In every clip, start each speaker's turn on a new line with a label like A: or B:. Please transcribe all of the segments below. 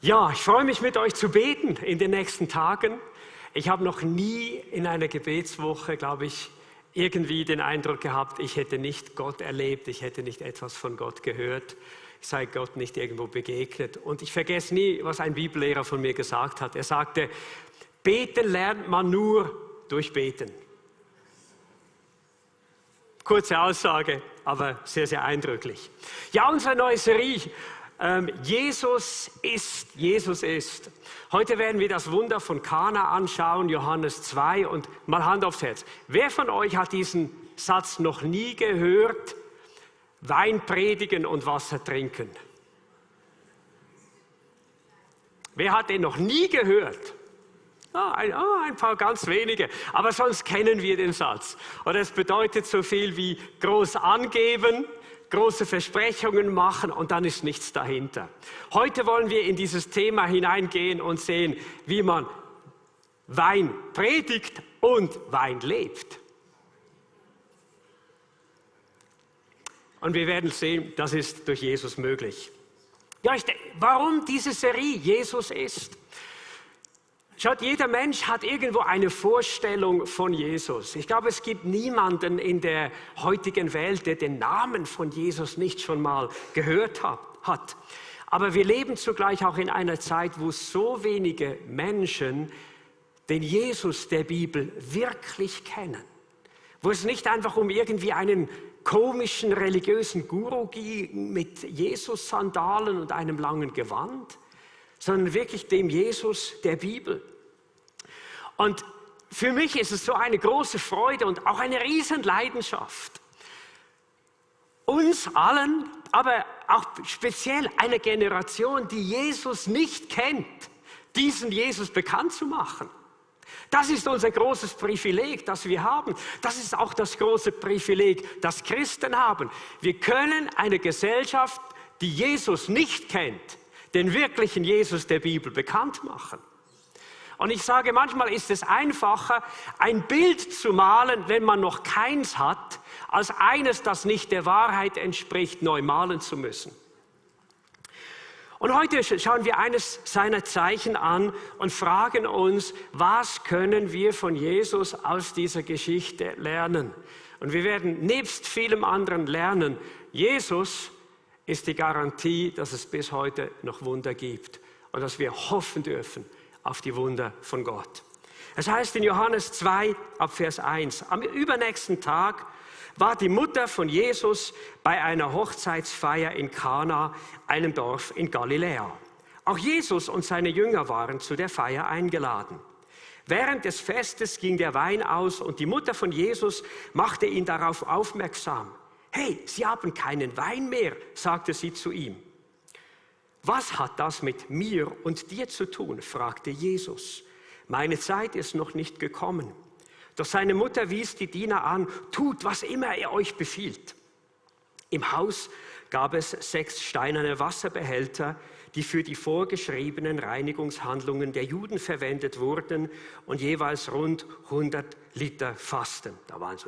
A: Ja, ich freue mich mit euch zu beten in den nächsten Tagen. Ich habe noch nie in einer Gebetswoche, glaube ich, irgendwie den Eindruck gehabt, ich hätte nicht Gott erlebt, ich hätte nicht etwas von Gott gehört, ich sei Gott nicht irgendwo begegnet. Und ich vergesse nie, was ein Bibellehrer von mir gesagt hat. Er sagte, beten lernt man nur durch Beten. Kurze Aussage, aber sehr, sehr eindrücklich. Ja, unsere neue Serie, Jesus ist. Heute werden wir das Wunder von Kana anschauen, Johannes 2, und mal Hand aufs Herz. Wer von euch hat diesen Satz noch nie gehört? Wein predigen und Wasser trinken. Wer hat den noch nie gehört? Ein paar ganz wenige, aber sonst kennen wir den Satz. Und es bedeutet so viel wie groß angeben, große Versprechungen machen und dann ist nichts dahinter. Heute wollen wir in dieses Thema hineingehen und sehen, wie man Wein predigt und Wein lebt. Und wir werden sehen, das ist durch Jesus möglich. Ja, warum diese Serie Jesus ist? Schaut, jeder Mensch hat irgendwo eine Vorstellung von Jesus. Ich glaube, es gibt niemanden in der heutigen Welt, der den Namen von Jesus nicht schon mal gehört hat. Aber wir leben zugleich auch in einer Zeit, wo so wenige Menschen den Jesus der Bibel wirklich kennen. Wo es nicht einfach um irgendwie einen komischen religiösen Guru ging mit Jesus-Sandalen und einem langen Gewand, sondern wirklich dem Jesus der Bibel. Und für mich ist es so eine große Freude und auch eine Riesenleidenschaft, uns allen, aber auch speziell einer Generation, die Jesus nicht kennt, diesen Jesus bekannt zu machen. Das ist unser großes Privileg, das wir haben. Das ist auch das große Privileg, das Christen haben. Wir können eine Gesellschaft, die Jesus nicht kennt, den wirklichen Jesus der Bibel bekannt machen. Und ich sage, manchmal ist es einfacher, ein Bild zu malen, wenn man noch keins hat, als eines, das nicht der Wahrheit entspricht, neu malen zu müssen. Und heute schauen wir eines seiner Zeichen an und fragen uns, was können wir von Jesus aus dieser Geschichte lernen? Und wir werden nebst vielem anderen lernen, Jesus ist die Garantie, dass es bis heute noch Wunder gibt und dass wir hoffen dürfen auf die Wunder von Gott. Es heißt in Johannes 2 ab Vers 1, am übernächsten Tag war die Mutter von Jesus bei einer Hochzeitsfeier in Kana, einem Dorf in Galiläa. Auch Jesus und seine Jünger waren zu der Feier eingeladen. Während des Festes ging der Wein aus und die Mutter von Jesus machte ihn darauf aufmerksam. Hey, Sie haben keinen Wein mehr, sagte sie zu ihm. Was hat das mit mir und dir zu tun, fragte Jesus. Meine Zeit ist noch nicht gekommen. Doch seine Mutter wies die Diener an, tut, was immer er euch befiehlt. Im Haus gab es 6 steinerne Wasserbehälter, die für die vorgeschriebenen Reinigungshandlungen der Juden verwendet wurden und jeweils rund 100 Liter fassten. Da waren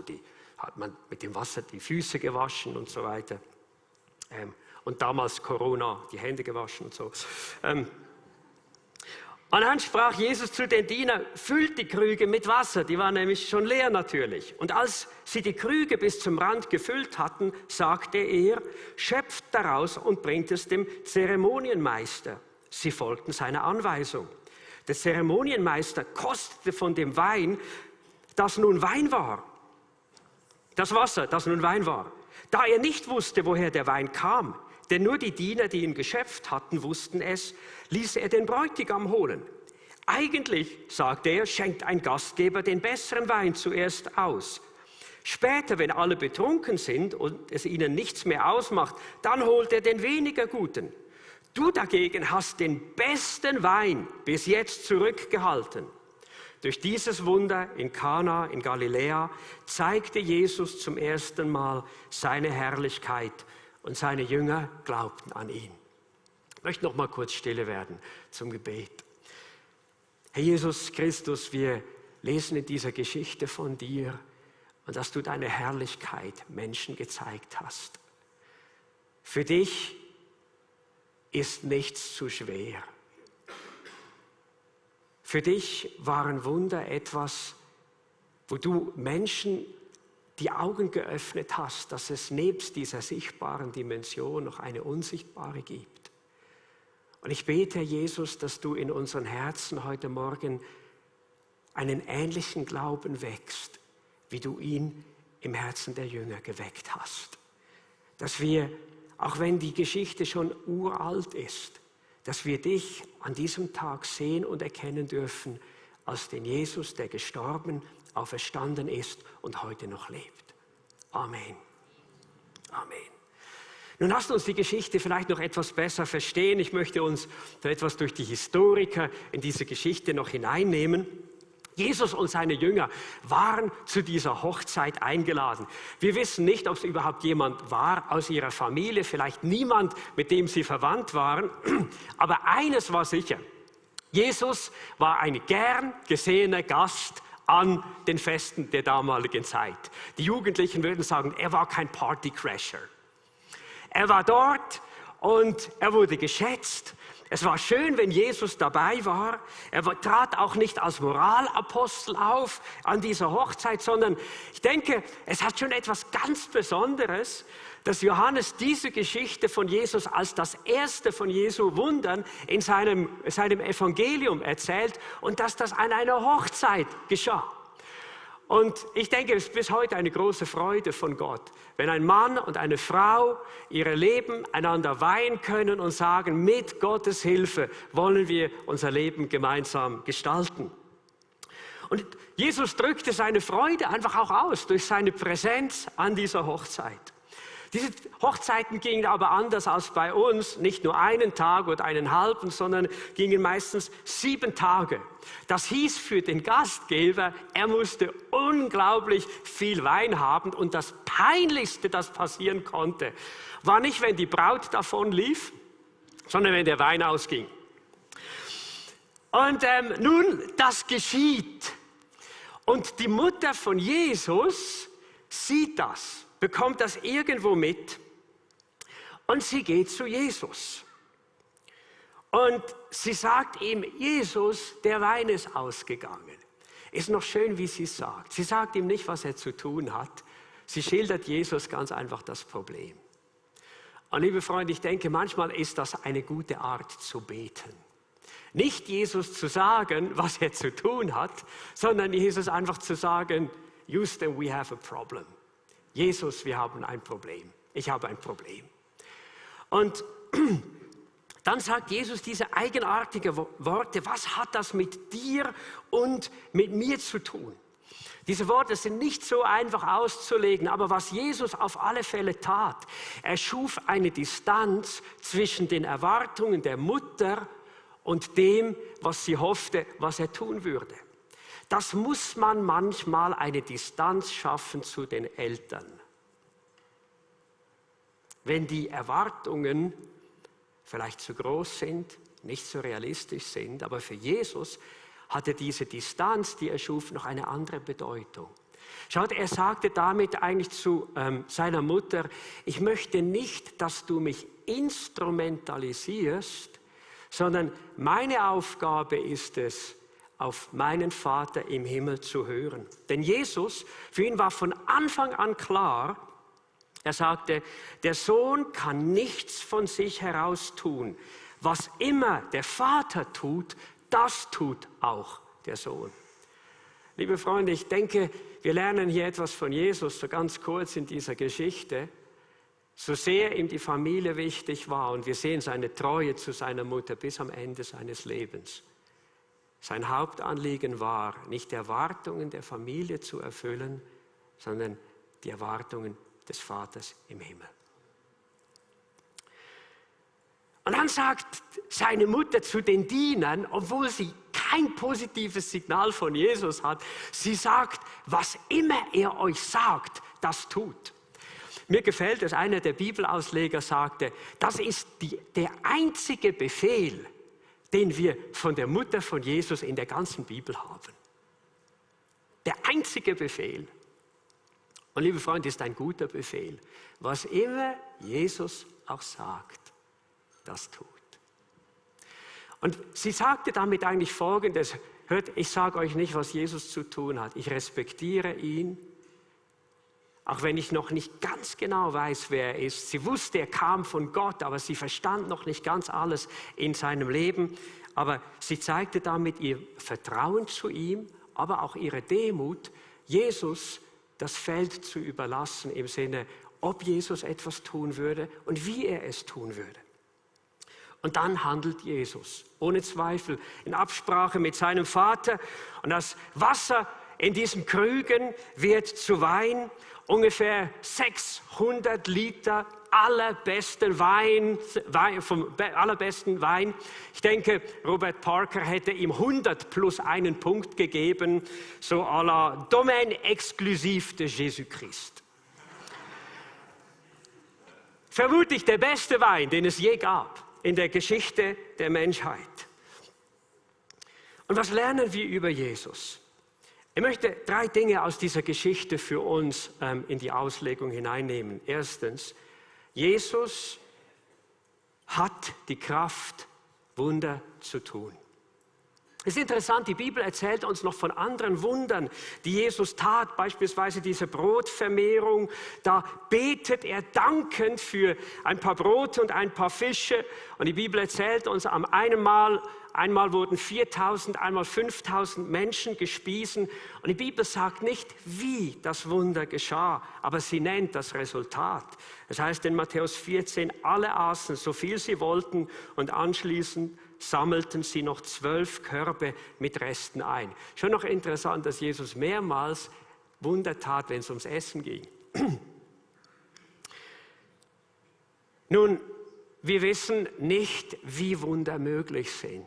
A: hat man mit dem Wasser die Füße gewaschen und so weiter. Und damals Corona, die Hände gewaschen und so. Und dann sprach Jesus zu den Dienern, füllt die Krüge mit Wasser, die waren nämlich schon leer natürlich. Und als sie die Krüge bis zum Rand gefüllt hatten, sagte er, schöpft daraus und bringt es dem Zeremonienmeister. Sie folgten seiner Anweisung. Der Zeremonienmeister kostete von dem Wein, das nun Wein war. Das Wasser, das nun Wein war. Da er nicht wusste, woher der Wein kam, denn nur die Diener, die ihn geschöpft hatten, wussten es, ließ er den Bräutigam holen. Eigentlich, sagte er, schenkt ein Gastgeber den besseren Wein zuerst aus. Später, wenn alle betrunken sind und es ihnen nichts mehr ausmacht, dann holt er den weniger guten. Du dagegen hast den besten Wein bis jetzt zurückgehalten. Durch dieses Wunder in Kana in Galiläa zeigte Jesus zum ersten Mal seine Herrlichkeit und seine Jünger glaubten an ihn. Ich möchte noch mal kurz stille werden zum Gebet. Herr Jesus Christus, wir lesen in dieser Geschichte von dir und dass du deine Herrlichkeit Menschen gezeigt hast. Für dich ist nichts zu schwer. Für dich waren Wunder etwas, wo du Menschen die Augen geöffnet hast, dass es nebst dieser sichtbaren Dimension noch eine unsichtbare gibt. Und ich bete, Jesus, dass du in unseren Herzen heute Morgen einen ähnlichen Glauben wächst, wie du ihn im Herzen der Jünger geweckt hast. Dass wir, auch wenn die Geschichte schon uralt ist, dass wir dich an diesem Tag sehen und erkennen dürfen als den Jesus, der gestorben, auferstanden ist und heute noch lebt. Amen. Amen. Nun lasst uns die Geschichte vielleicht noch etwas besser verstehen. Ich möchte uns so etwas durch die Historiker in diese Geschichte noch hineinnehmen. Jesus und seine Jünger waren zu dieser Hochzeit eingeladen. Wir wissen nicht, ob es überhaupt jemand war aus ihrer Familie, vielleicht niemand, mit dem sie verwandt waren. Aber eines war sicher, Jesus war ein gern gesehener Gast an den Festen der damaligen Zeit. Die Jugendlichen würden sagen, er war kein Partycrasher. Er war dort und er wurde geschätzt. Es war schön, wenn Jesus dabei war. Er trat auch nicht als Moralapostel auf an dieser Hochzeit, sondern ich denke, es hat schon etwas ganz Besonderes, dass Johannes diese Geschichte von Jesus als das erste von Jesu Wundern in seinem Evangelium erzählt und dass das an einer Hochzeit geschah. Und ich denke, es ist bis heute eine große Freude von Gott, wenn ein Mann und eine Frau ihre Leben einander weihen können und sagen, mit Gottes Hilfe wollen wir unser Leben gemeinsam gestalten. Und Jesus drückte seine Freude einfach auch aus durch seine Präsenz an dieser Hochzeit. Diese Hochzeiten gingen aber anders als bei uns, nicht nur einen Tag oder einen halben, sondern gingen meistens 7 Tage. Das hieß für den Gastgeber, er musste unglaublich viel Wein haben und das Peinlichste, das passieren konnte, war nicht, wenn die Braut davon lief, sondern wenn der Wein ausging. Und nun, das geschieht. Und die Mutter von Jesus sieht das, bekommt das irgendwo mit und sie geht zu Jesus. Und sie sagt ihm, Jesus, der Wein ist ausgegangen. Ist noch schön, wie sie es sagt. Sie sagt ihm nicht, was er zu tun hat. Sie schildert Jesus ganz einfach das Problem. Und liebe Freunde, ich denke, manchmal ist das eine gute Art zu beten. Nicht Jesus zu sagen, was er zu tun hat, sondern Jesus einfach zu sagen, Houston, we have a problem. Jesus, wir haben ein Problem. Ich habe ein Problem. Und dann sagt Jesus diese eigenartigen Worte, was hat das mit dir und mit mir zu tun? Diese Worte sind nicht so einfach auszulegen, aber was Jesus auf alle Fälle tat, er schuf eine Distanz zwischen den Erwartungen der Mutter und dem, was sie hoffte, was er tun würde. Das muss man manchmal eine Distanz schaffen zu den Eltern. Wenn die Erwartungen vielleicht zu groß sind, nicht so realistisch sind, aber für Jesus hatte diese Distanz, die er schuf, noch eine andere Bedeutung. Schaut, er sagte damit eigentlich zu seiner Mutter, ich möchte nicht, dass du mich instrumentalisierst, sondern meine Aufgabe ist es, auf meinen Vater im Himmel zu hören. Denn Jesus, für ihn war von Anfang an klar, er sagte, der Sohn kann nichts von sich heraus tun. Was immer der Vater tut, das tut auch der Sohn. Liebe Freunde, ich denke, wir lernen hier etwas von Jesus, so ganz kurz in dieser Geschichte. So sehr ihm die Familie wichtig war und wir sehen seine Treue zu seiner Mutter bis am Ende seines Lebens. Sein Hauptanliegen war, nicht die Erwartungen der Familie zu erfüllen, sondern die Erwartungen des Vaters im Himmel. Und dann sagt seine Mutter zu den Dienern, obwohl sie kein positives Signal von Jesus hat, sie sagt, was immer er euch sagt, das tut. Mir gefällt es, einer der Bibelausleger sagte, das ist der einzige Befehl, den wir von der Mutter von Jesus in der ganzen Bibel haben. Der einzige Befehl. Und liebe Freunde, ist ein guter Befehl. Was immer Jesus auch sagt, das tut. Und sie sagte damit eigentlich Folgendes: Hört, ich sage euch nicht, was Jesus zu tun hat. Ich respektiere ihn, auch wenn ich noch nicht ganz genau weiß, wer er ist. Sie wusste, er kam von Gott, aber sie verstand noch nicht ganz alles in seinem Leben. Aber sie zeigte damit ihr Vertrauen zu ihm, aber auch ihre Demut, Jesus das Feld zu überlassen, im Sinne, ob Jesus etwas tun würde und wie er es tun würde. Und dann handelt Jesus, ohne Zweifel, in Absprache mit seinem Vater. Und das Wasser in diesen Krügen wird zu Wein, ungefähr 600 Liter allerbesten Wein, vom allerbesten Wein. Ich denke, Robert Parker hätte ihm 100 plus einen Punkt gegeben, so à la Domaine exclusif de Jésus-Christ. Vermutlich der beste Wein, den es je gab in der Geschichte der Menschheit. Und was lernen wir über Jesus? Ich möchte 3 Dinge aus dieser Geschichte für uns in die Auslegung hineinnehmen. Erstens, Jesus hat die Kraft, Wunder zu tun. Es ist interessant, die Bibel erzählt uns noch von anderen Wundern, die Jesus tat, beispielsweise diese Brotvermehrung. Da betet er dankend für ein paar Brote und ein paar Fische. Und die Bibel erzählt uns, einmal wurden 4.000, einmal 5.000 Menschen gespiesen. Und die Bibel sagt nicht, wie das Wunder geschah, aber sie nennt das Resultat. Das heißt in Matthäus 14, alle aßen so viel sie wollten und anschließend sammelten sie noch 12 Körbe mit Resten ein. Schon noch interessant, dass Jesus mehrmals Wunder tat, wenn es ums Essen ging. Nun, wir wissen nicht, wie Wunder möglich sind,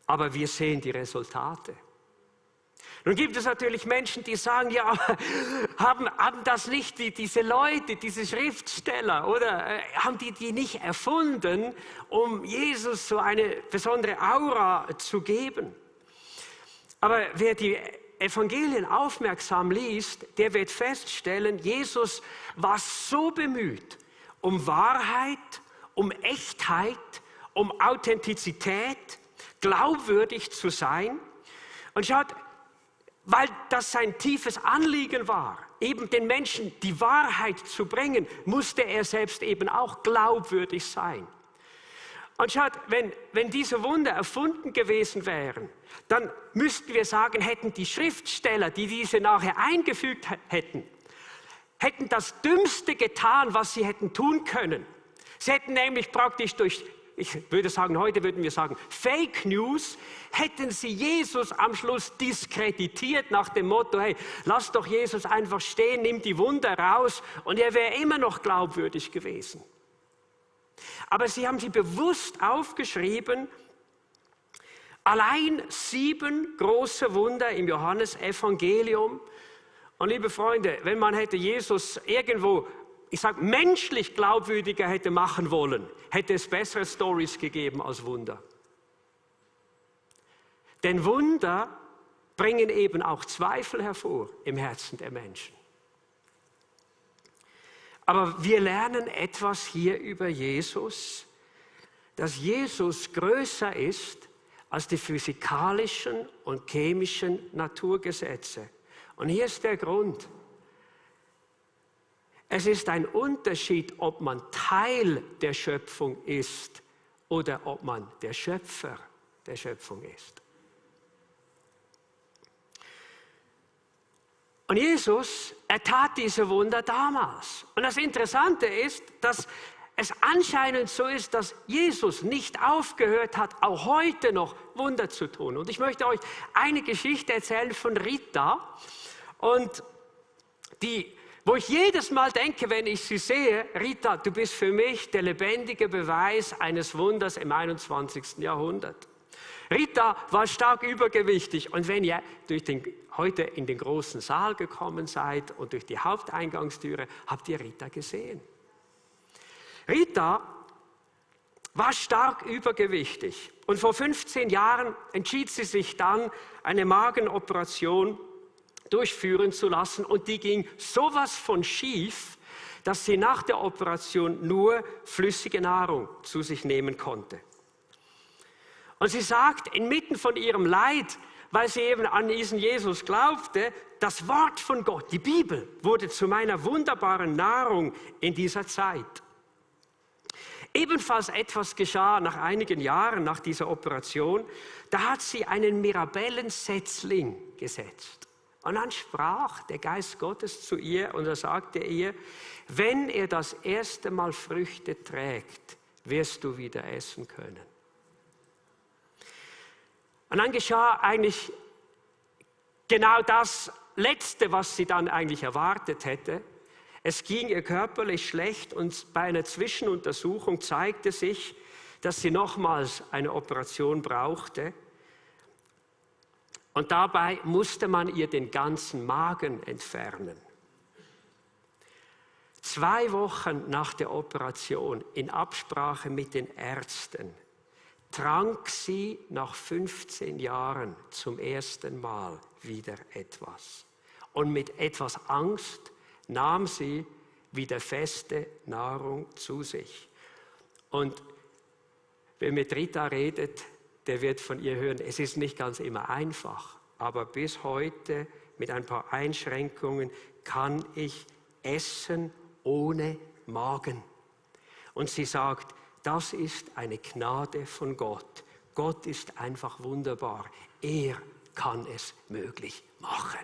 A: aber wir sehen die Resultate. Nun gibt es natürlich Menschen, die sagen, ja, haben das nicht diese Leute, diese Schriftsteller, oder haben die nicht erfunden, um Jesus so eine besondere Aura zu geben? Aber wer die Evangelien aufmerksam liest, der wird feststellen, Jesus war so bemüht um Wahrheit, um Echtheit, um Authentizität, glaubwürdig zu sein. Und schaut, weil das sein tiefes Anliegen war, eben den Menschen die Wahrheit zu bringen, musste er selbst eben auch glaubwürdig sein. Und schaut, wenn diese Wunder erfunden gewesen wären, dann müssten wir sagen, hätten die Schriftsteller, die diese nachher eingefügt hätten das Dümmste getan, was sie hätten tun können. Sie hätten nämlich praktisch durch, ich würde sagen, heute würden wir sagen, Fake News, hätten sie Jesus am Schluss diskreditiert nach dem Motto, hey, lass doch Jesus einfach stehen, nimm die Wunder raus und er wäre immer noch glaubwürdig gewesen. Aber sie haben sie bewusst aufgeschrieben, allein 7 große Wunder im Johannesevangelium. Und liebe Freunde, wenn man hätte Jesus irgendwo, ich sage, menschlich glaubwürdiger hätte machen wollen, hätte es bessere Stories gegeben als Wunder. Denn Wunder bringen eben auch Zweifel hervor im Herzen der Menschen. Aber wir lernen etwas hier über Jesus, dass Jesus größer ist als die physikalischen und chemischen Naturgesetze. Und hier ist der Grund. Es ist ein Unterschied, ob man Teil der Schöpfung ist oder ob man der Schöpfer der Schöpfung ist. Und Jesus, er tat diese Wunder damals. Und das Interessante ist, dass es anscheinend so ist, dass Jesus nicht aufgehört hat, auch heute noch Wunder zu tun. Und ich möchte euch eine Geschichte erzählen von Rita, und wo ich jedes Mal denke, wenn ich sie sehe, Rita, du bist für mich der lebendige Beweis eines Wunders im 21. Jahrhundert. Rita war stark übergewichtig und wenn ihr heute in den großen Saal gekommen seid und durch die Haupteingangstüre, habt ihr Rita gesehen. Rita war stark übergewichtig und vor 15 Jahren entschied sie sich dann, eine Magenoperation durchführen zu lassen und die ging sowas von schief, dass sie nach der Operation nur flüssige Nahrung zu sich nehmen konnte. Und sie sagt, inmitten von ihrem Leid, weil sie eben an diesen Jesus glaubte, das Wort von Gott, die Bibel, wurde zu meiner wunderbaren Nahrung in dieser Zeit. Ebenfalls etwas geschah nach einigen Jahren nach dieser Operation. Da hat sie einen Mirabellensetzling gesetzt. Und dann sprach der Geist Gottes zu ihr und er sagte ihr, wenn er das erste Mal Früchte trägt, wirst du wieder essen können. Und dann geschah eigentlich genau das Letzte, was sie dann eigentlich erwartet hätte. Es ging ihr körperlich schlecht und bei einer Zwischenuntersuchung zeigte sich, dass sie nochmals eine Operation brauchte. Und dabei musste man ihr den ganzen Magen entfernen. 2 Wochen nach der Operation, in Absprache mit den Ärzten, trank sie nach 15 Jahren zum ersten Mal wieder etwas. Und mit etwas Angst nahm sie wieder feste Nahrung zu sich. Und wer mit Rita redet, der wird von ihr hören, es ist nicht ganz immer einfach, aber bis heute mit ein paar Einschränkungen kann ich essen ohne Magen. Und sie sagt, das ist eine Gnade von Gott. Gott ist einfach wunderbar. Er kann es möglich machen.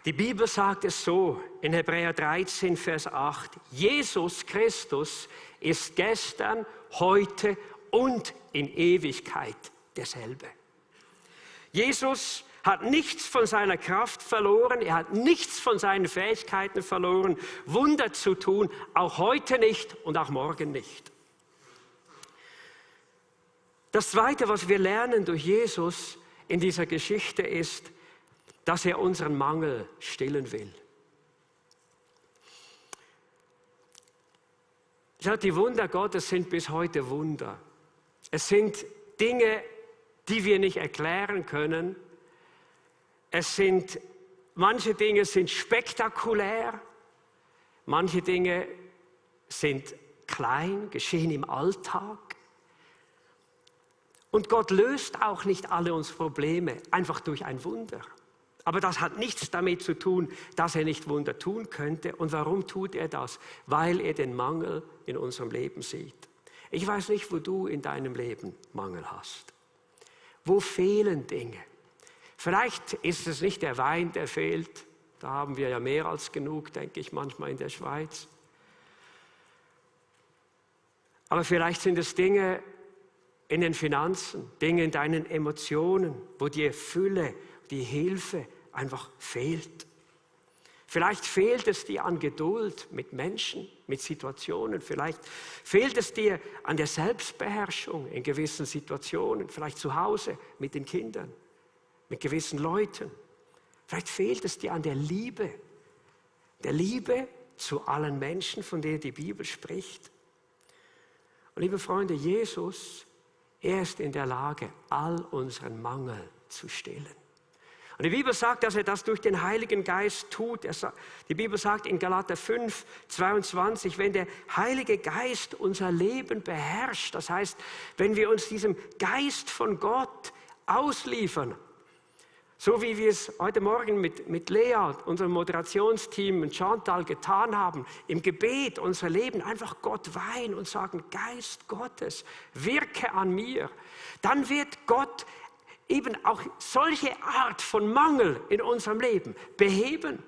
A: Die Bibel sagt es so in Hebräer 13, Vers 8. Jesus Christus ist gestern, heute und in Ewigkeit derselbe. Jesus hat nichts von seiner Kraft verloren, er hat nichts von seinen Fähigkeiten verloren, Wunder zu tun, auch heute nicht und auch morgen nicht. Das Zweite, was wir lernen durch Jesus in dieser Geschichte ist, dass er unseren Mangel stillen will. Die Wunder Gottes sind bis heute Wunder. Es sind Dinge, die wir nicht erklären können. Manche Dinge sind spektakulär, manche Dinge sind klein, geschehen im Alltag. Und Gott löst auch nicht alle unsere Probleme einfach durch ein Wunder. Aber das hat nichts damit zu tun, dass er nicht Wunder tun könnte. Und warum tut er das? Weil er den Mangel in unserem Leben sieht. Ich weiß nicht, wo du in deinem Leben Mangel hast. Wo fehlen Dinge? Vielleicht ist es nicht der Wein, der fehlt. Da haben wir ja mehr als genug, denke ich manchmal in der Schweiz. Aber vielleicht sind es Dinge in den Finanzen, Dinge in deinen Emotionen, wo dir Fülle, die Hilfe einfach fehlt. Vielleicht fehlt es dir an Geduld mit Menschen, mit Situationen. Vielleicht fehlt es dir an der Selbstbeherrschung in gewissen Situationen. Vielleicht zu Hause mit den Kindern, mit gewissen Leuten. Vielleicht fehlt es dir an der Liebe zu allen Menschen, von denen die Bibel spricht. Und liebe Freunde, Jesus, er ist in der Lage, all unseren Mangel zu stillen. Und die Bibel sagt, dass er das durch den Heiligen Geist tut. Die Bibel sagt in Galater 5, 22, wenn der Heilige Geist unser Leben beherrscht, das heißt, wenn wir uns diesem Geist von Gott ausliefern, so wie wir es heute Morgen mit Lea, unserem Moderationsteam und Chantal getan haben, im Gebet unser Leben einfach Gott weihen und sagen, Geist Gottes, wirke an mir, dann wird Gott eben auch solche Art von Mangel in unserem Leben beheben,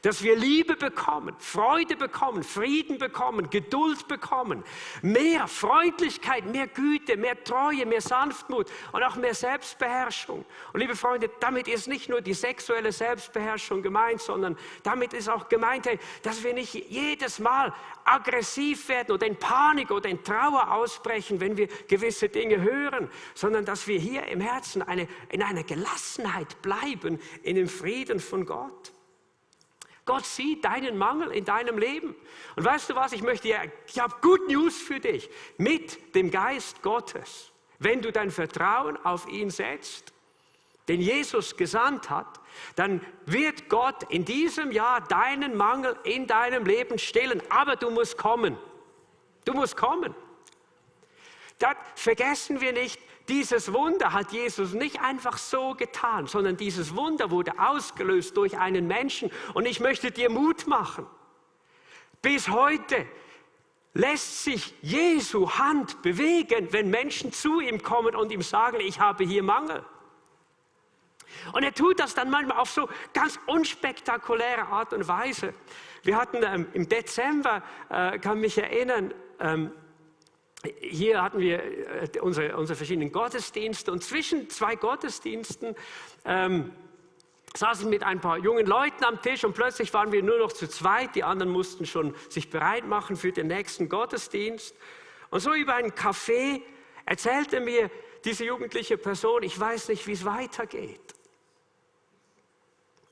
A: dass wir Liebe bekommen, Freude bekommen, Frieden bekommen, Geduld bekommen, mehr Freundlichkeit, mehr Güte, mehr Treue, mehr Sanftmut und auch mehr Selbstbeherrschung. Und liebe Freunde, damit ist nicht nur die sexuelle Selbstbeherrschung gemeint, sondern damit ist auch gemeint, dass wir nicht jedes Mal aggressiv werden oder in Panik oder in Trauer ausbrechen, wenn wir gewisse Dinge hören, sondern dass wir hier im Herzen in einer Gelassenheit bleiben, in dem Frieden von Gott. Gott sieht deinen Mangel in deinem Leben. Und weißt du was, ich habe Good News für dich. Mit dem Geist Gottes, wenn du dein Vertrauen auf ihn setzt, den Jesus gesandt hat, dann wird Gott in diesem Jahr deinen Mangel in deinem Leben stillen. Aber du musst kommen. Du musst kommen. Das vergessen wir nicht. Dieses Wunder hat Jesus nicht einfach so getan, sondern dieses Wunder wurde ausgelöst durch einen Menschen. Und ich möchte dir Mut machen. Bis heute lässt sich Jesu Hand bewegen, wenn Menschen zu ihm kommen und ihm sagen, ich habe hier Mangel. Und er tut das dann manchmal auf so ganz unspektakuläre Art und Weise. Wir hatten im Dezember, kann mich erinnern, hier hatten wir unsere verschiedenen Gottesdienste und zwischen zwei Gottesdiensten saß ich mit ein paar jungen Leuten am Tisch und plötzlich waren wir nur noch zu zweit. Die anderen mussten schon sich bereit machen für den nächsten Gottesdienst. Und so über einen Kaffee erzählte mir diese jugendliche Person, ich weiß nicht, wie es weitergeht.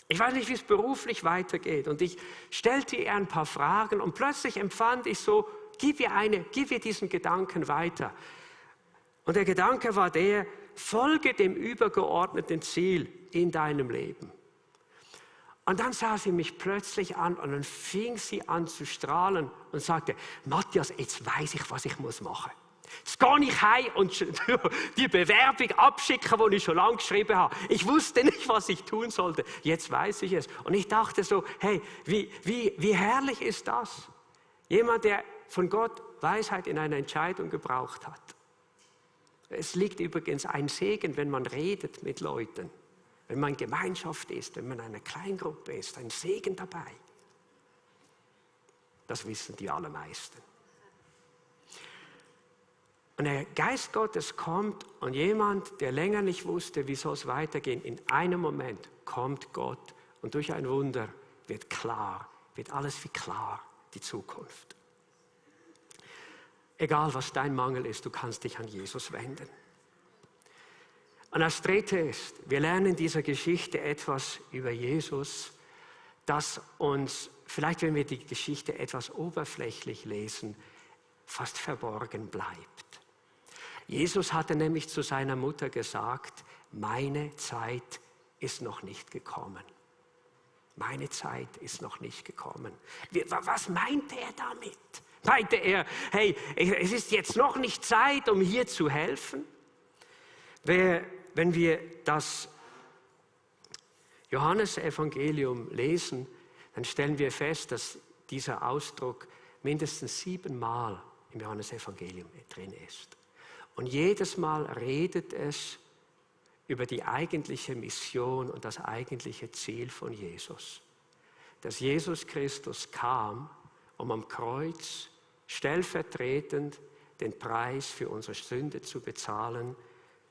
A: Ich weiß nicht, wie es beruflich weitergeht. Und ich stellte ihr ein paar Fragen und plötzlich empfand ich so, gib ihr diesen Gedanken weiter. Und der Gedanke war der, folge dem übergeordneten Ziel in deinem Leben. Und dann sah sie mich plötzlich an und dann fing sie an zu strahlen und sagte, Matthias, jetzt weiß ich, was ich machen muss. Jetzt gehe ich heim und die Bewerbung abschicken, die ich schon lange geschrieben habe. Ich wusste nicht, was ich tun sollte. Jetzt weiß ich es. Und ich dachte so, hey, wie herrlich ist das? Jemand, der von Gott Weisheit in einer Entscheidung gebraucht hat. Es liegt übrigens ein Segen, wenn man redet mit Leuten. Wenn man Gemeinschaft ist, wenn man eine Kleingruppe ist, ein Segen dabei. Das wissen die allermeisten. Und der Geist Gottes kommt und jemand, der länger nicht wusste, wie soll es weitergehen, in einem Moment kommt Gott und durch ein Wunder wird klar, wird alles wie klar, die Zukunft. Egal was dein Mangel ist, du kannst dich an Jesus wenden. Und das Dritte ist, wir lernen in dieser Geschichte etwas über Jesus, das uns, vielleicht wenn wir die Geschichte etwas oberflächlich lesen, fast verborgen bleibt. Jesus hatte nämlich zu seiner Mutter gesagt, meine Zeit ist noch nicht gekommen. Meine Zeit ist noch nicht gekommen. Was meinte er damit? Meinte er, hey, es ist jetzt noch nicht Zeit, um hier zu helfen? Wenn wir das Johannesevangelium lesen, dann stellen wir fest, dass dieser Ausdruck mindestens 7 Mal im Johannesevangelium drin ist. Und jedes Mal redet es über die eigentliche Mission und das eigentliche Ziel von Jesus. Dass Jesus Christus kam, um am Kreuz stellvertretend den Preis für unsere Sünde zu bezahlen,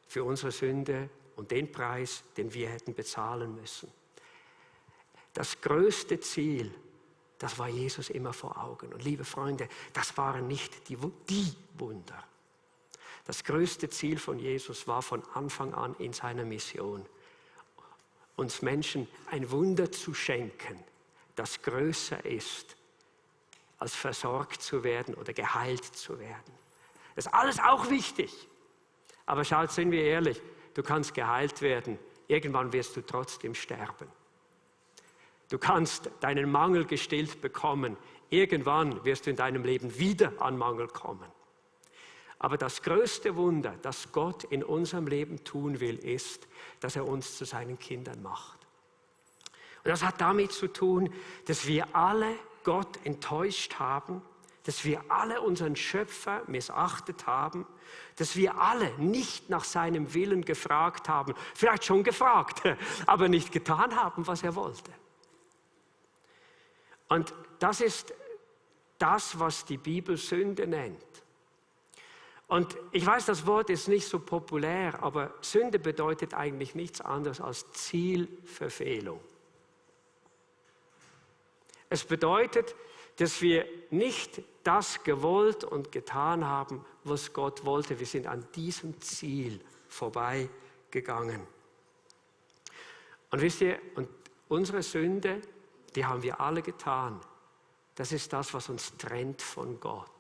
A: für unsere Sünde und den Preis, den wir hätten bezahlen müssen. Das größte Ziel, das war Jesus immer vor Augen. Und liebe Freunde, das waren nicht die Wunder. Das größte Ziel von Jesus war von Anfang an in seiner Mission, uns Menschen ein Wunder zu schenken, das größer ist, als versorgt zu werden oder geheilt zu werden. Das ist alles auch wichtig. Aber schaut, sind wir ehrlich, du kannst geheilt werden, irgendwann wirst du trotzdem sterben. Du kannst deinen Mangel gestillt bekommen, irgendwann wirst du in deinem Leben wieder an Mangel kommen. Aber das größte Wunder, das Gott in unserem Leben tun will, ist, dass er uns zu seinen Kindern macht. Und das hat damit zu tun, dass wir alle Gott enttäuscht haben, dass wir alle unseren Schöpfer missachtet haben, dass wir alle nicht nach seinem Willen gefragt haben, vielleicht schon gefragt, aber nicht getan haben, was er wollte. Und das ist das, was die Bibel Sünde nennt. Und ich weiß, das Wort ist nicht so populär, aber Sünde bedeutet eigentlich nichts anderes als Zielverfehlung. Es bedeutet, dass wir nicht das gewollt und getan haben, was Gott wollte. Wir sind an diesem Ziel vorbeigegangen. Und wisst ihr, und unsere Sünde, die haben wir alle getan. Das ist das, was uns trennt von Gott.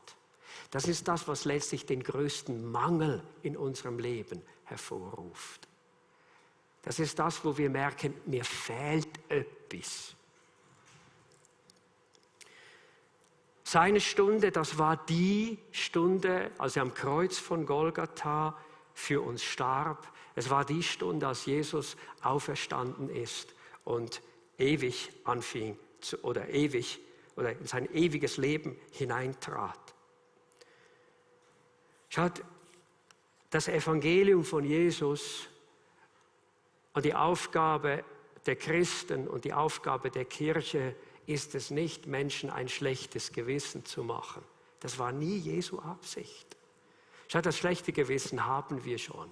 A: Das ist das, was letztlich den größten Mangel in unserem Leben hervorruft. Das ist das, wo wir merken, mir fehlt etwas. Seine Stunde, das war die Stunde, als er am Kreuz von Golgatha für uns starb. Es war die Stunde, als Jesus auferstanden ist und ewig anfing oder in sein ewiges Leben hineintrat. Schaut, das Evangelium von Jesus und die Aufgabe der Christen und die Aufgabe der Kirche ist es nicht, Menschen ein schlechtes Gewissen zu machen. Das war nie Jesu Absicht. Schaut, das schlechte Gewissen haben wir schon.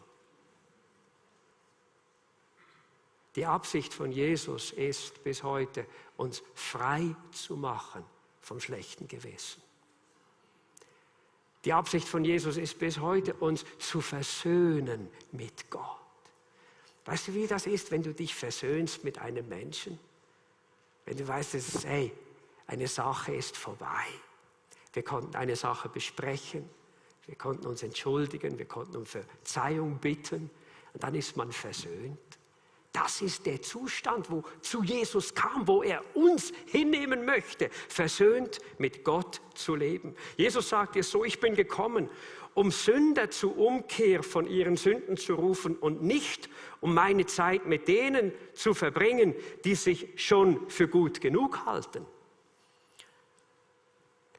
A: Die Absicht von Jesus ist bis heute, uns frei zu machen vom schlechten Gewissen. Die Absicht von Jesus ist bis heute, uns zu versöhnen mit Gott. Weißt du, wie das ist, wenn du dich versöhnst mit einem Menschen? Wenn du weißt, dass eine Sache ist vorbei. Wir konnten eine Sache besprechen, wir konnten uns entschuldigen, wir konnten um Verzeihung bitten und dann ist man versöhnt. Das ist der Zustand, wo zu Jesus kam, wo er uns hinnehmen möchte, versöhnt mit Gott zu leben. Jesus sagt dir so, ich bin gekommen, um Sünder zur Umkehr von ihren Sünden zu rufen und nicht, um meine Zeit mit denen zu verbringen, die sich schon für gut genug halten.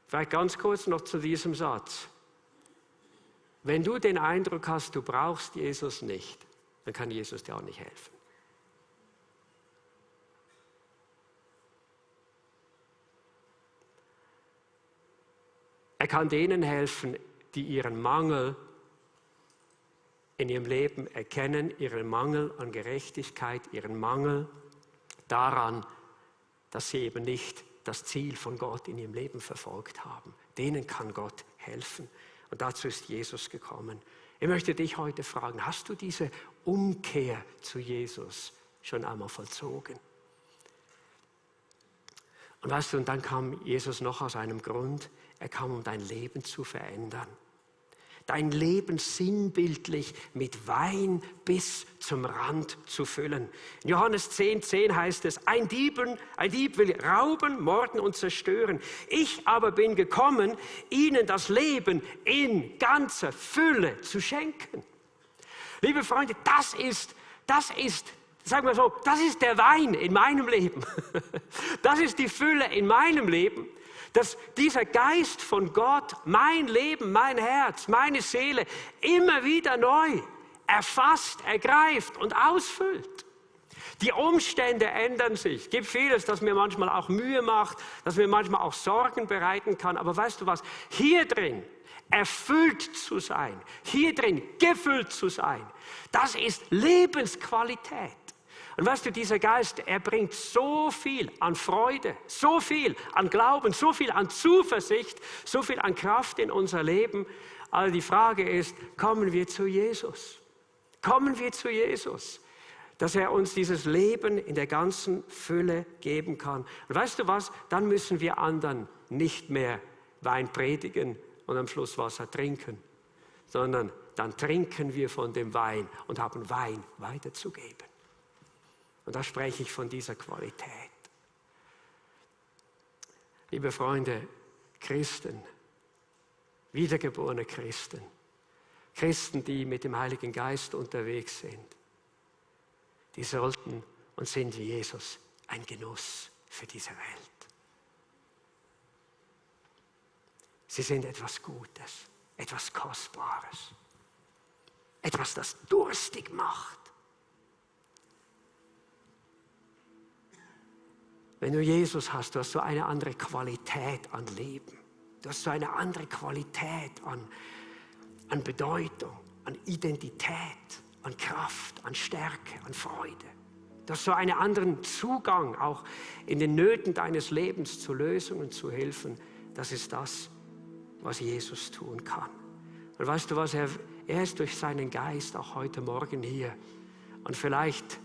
A: Vielleicht ganz kurz noch zu diesem Satz. Wenn du den Eindruck hast, du brauchst Jesus nicht, dann kann Jesus dir auch nicht helfen. Er kann denen helfen, die ihren Mangel in ihrem Leben erkennen, ihren Mangel an Gerechtigkeit, ihren Mangel daran, dass sie eben nicht das Ziel von Gott in ihrem Leben verfolgt haben. Denen kann Gott helfen. Und dazu ist Jesus gekommen. Ich möchte dich heute fragen, hast du diese Umkehr zu Jesus schon einmal vollzogen? Und weißt du, und dann kam Jesus noch aus einem Grund. Er kam, um dein Leben zu verändern. Dein Leben sinnbildlich mit Wein bis zum Rand zu füllen. In Johannes 10,10 heißt es, ein Dieb will rauben, morden und zerstören. Ich aber bin gekommen, ihnen das Leben in ganzer Fülle zu schenken. Liebe Freunde, das ist, sagen wir so, das ist der Wein in meinem Leben. Das ist die Fülle in meinem Leben. Dass dieser Geist von Gott mein Leben, mein Herz, meine Seele immer wieder neu erfasst, ergreift und ausfüllt. Die Umstände ändern sich. Es gibt vieles, das mir manchmal auch Mühe macht, das mir manchmal auch Sorgen bereiten kann. Aber weißt du was? Hier drin erfüllt zu sein, hier drin gefüllt zu sein, das ist Lebensqualität. Und weißt du, dieser Geist, er bringt so viel an Freude, so viel an Glauben, so viel an Zuversicht, so viel an Kraft in unser Leben. Also die Frage ist, kommen wir zu Jesus? Kommen wir zu Jesus, dass er uns dieses Leben in der ganzen Fülle geben kann. Und weißt du was, dann müssen wir anderen nicht mehr Wein predigen und am Schluss Wasser trinken, sondern dann trinken wir von dem Wein und haben Wein weiterzugeben. Und da spreche ich von dieser Qualität. Liebe Freunde, Christen, wiedergeborene Christen, Christen, die mit dem Heiligen Geist unterwegs sind, die sollten und sind wie Jesus ein Genuss für diese Welt. Sie sind etwas Gutes, etwas Kostbares, etwas, das durstig macht. Wenn du Jesus hast, du hast so eine andere Qualität an Leben. Du hast so eine andere Qualität an Bedeutung, an Identität, an Kraft, an Stärke, an Freude. Du hast so einen anderen Zugang auch in den Nöten deines Lebens zu Lösungen, zu Hilfen. Das ist das, was Jesus tun kann. Und weißt du was, er ist durch seinen Geist auch heute Morgen hier. Und vielleicht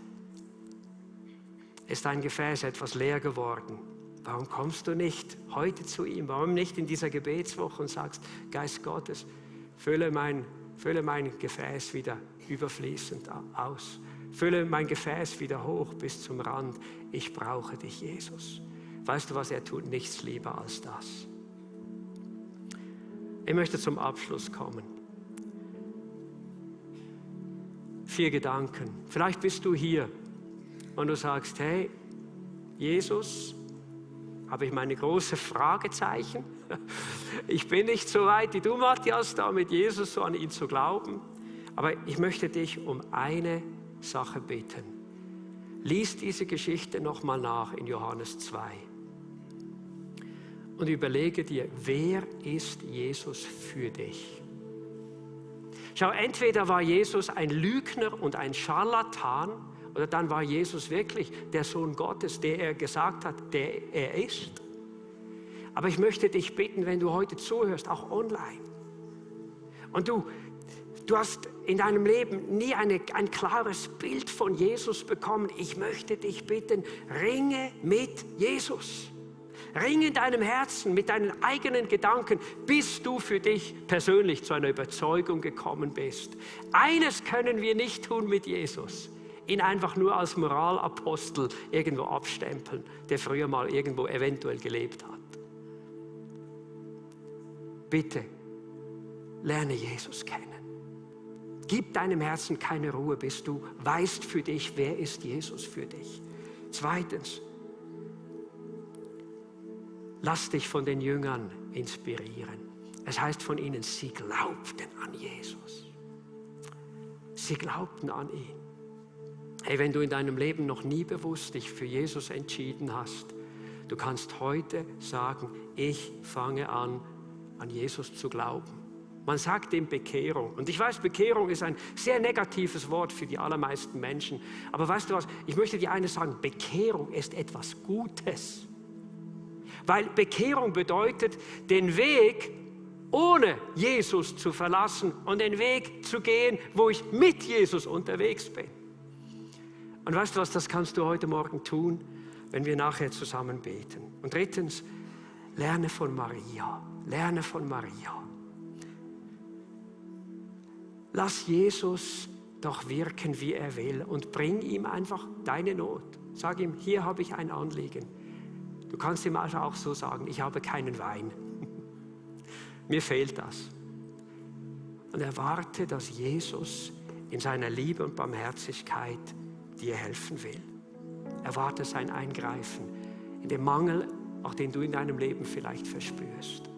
A: ist dein Gefäß etwas leer geworden. Warum kommst du nicht heute zu ihm? Warum nicht in dieser Gebetswoche und sagst, Geist Gottes, fülle mein Gefäß wieder überfließend aus. Fülle mein Gefäß wieder hoch bis zum Rand. Ich brauche dich, Jesus. Weißt du, was er tut? Nichts lieber als das. Ich möchte zum Abschluss kommen. 4 Gedanken. Vielleicht bist du hier und du sagst, hey, Jesus, habe ich meine große Fragezeichen? Ich bin nicht so weit wie du, Matthias, da mit Jesus so an ihn zu glauben. Aber ich möchte dich um eine Sache bitten. Lies diese Geschichte nochmal nach in Johannes 2. Und überlege dir, wer ist Jesus für dich? Schau, entweder war Jesus ein Lügner und ein Scharlatan, oder dann war Jesus wirklich der Sohn Gottes, der er gesagt hat, der er ist. Aber ich möchte dich bitten, wenn du heute zuhörst, auch online, und du hast in deinem Leben nie ein klares Bild von Jesus bekommen, ich möchte dich bitten, ringe mit Jesus. Ringe in deinem Herzen mit deinen eigenen Gedanken, bis du für dich persönlich zu einer Überzeugung gekommen bist. Eines können wir nicht tun mit Jesus: ihn einfach nur als Moralapostel irgendwo abstempeln, der früher mal irgendwo eventuell gelebt hat. Bitte, lerne Jesus kennen. Gib deinem Herzen keine Ruhe, bis du weißt für dich, wer ist Jesus für dich. Zweitens, lass dich von den Jüngern inspirieren. Es heißt von ihnen, sie glaubten an Jesus. Sie glaubten an ihn. Hey, wenn du in deinem Leben noch nie bewusst dich für Jesus entschieden hast, du kannst heute sagen, ich fange an Jesus zu glauben. Man sagt dem Bekehrung. Und ich weiß, Bekehrung ist ein sehr negatives Wort für die allermeisten Menschen. Aber weißt du was, ich möchte dir eines sagen, Bekehrung ist etwas Gutes. Weil Bekehrung bedeutet, den Weg ohne Jesus zu verlassen und den Weg zu gehen, wo ich mit Jesus unterwegs bin. Und weißt du was, das kannst du heute Morgen tun, wenn wir nachher zusammen beten. Und drittens, lerne von Maria. Lerne von Maria. Lass Jesus doch wirken, wie er will, und bring ihm einfach deine Not. Sag ihm, hier habe ich ein Anliegen. Du kannst ihm also auch so sagen, ich habe keinen Wein. Mir fehlt das. Und erwarte, dass Jesus in seiner Liebe und Barmherzigkeit dir helfen will. Erwarte sein Eingreifen in dem Mangel, auch den du in deinem Leben vielleicht verspürst.